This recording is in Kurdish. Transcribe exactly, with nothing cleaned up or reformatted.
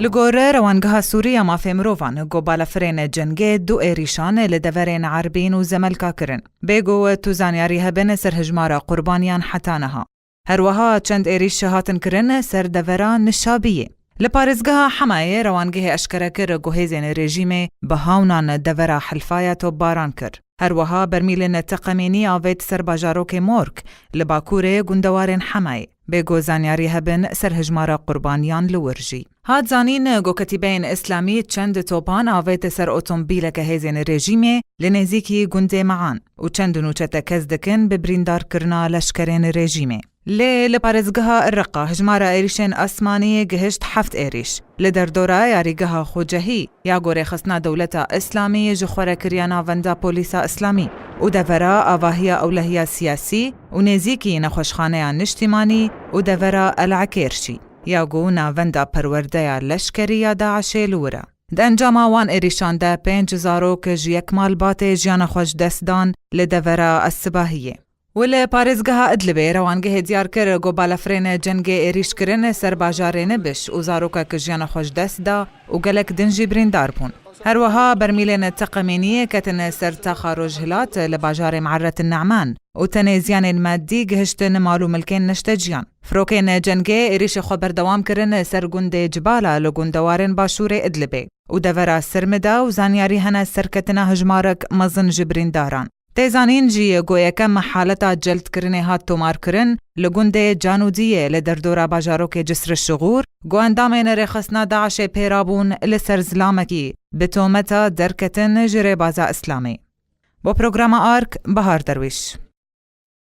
Li gor Rewangeha Sûrî ya Mafê Mirovan, ku balafirên cengê du êrîşan li deverên Erbîn û Zemelka kirin. Bê ku tu zanyarî hebin ser hijmara qurbaniyan heta niha. Her wiha çend êrîş hatin kirin ser devera Nişabiyê. Li parêzgeha Hemayê rewangehê eşkere kir ku hêzên rejîmê bi hawnan devera Helfaya topbaran kir. Her wiha bermîlên teqemênî avêt ser bajarokê Mork li bakurê gundewarên Hemayê. Bê ku zanyarî hebin ser hijmara qurbaniyan li wir jî. Hat zanîn ku Ketîbeyên Îslamî çend topan avêt ser otomobîleke hêzên rejîmê li nêzîkî gundê Mean û çend nûçe tekez dikin bi birîndarkirina leşkerên rejîmê. Lê li parêzgeha Reqa hijmara êrîşên asmanî gihişt heft êrîş. Li derdora yarîgeha Xocehî, ya ku rêxistina Dewleta Îslamî ji xwe re kiriye navenda polîsa Îslamî û devera avahiya ewlehiya siyasî û nêzîkî nexweşxaneya niştîmanî û devera El Ekêrşî, ya ku navenda perwerdeya leşkerî ya DAIŞê li wir e. Di encama wan êrîşan de pênc zarok ji yek malbatê jiyana xwe ji dest dan li devera Esibahiyê. Û li parêzgeha Idlibê rewangehê diyar kir ku balafirên cengê êrîş kirin ser bajarê Nibiş û zarokek jiyana xwe ji dest da û gelek din jî birîndar bûn. Her wiha bermîlên teqemêniyê ketin ser taxa rojhilat li bajarê Me'erret Ne'man û tenê ziyanên madî gihiştin mal û milkên neşteciyan. Firokên cengê êrîşê xwe berdewam kirin ser gundê Cibala li gundewarên başûrê Idlibê û devera Sirmida û zanyarî hene serketina hijmarek mezin ji birîndaran. Tê zanîn jî ku yekem haleta celdkirinê hat tomarkirin li gundê Canûdiyê li derdora bajarokê Cisr Şixûr, ku endamên rêxistina DAIŞê pê rabûn li ser zilamekî bi tometa derketin ji rêbaza Îslamê. Bo programa Ark, Bahar Derwîş.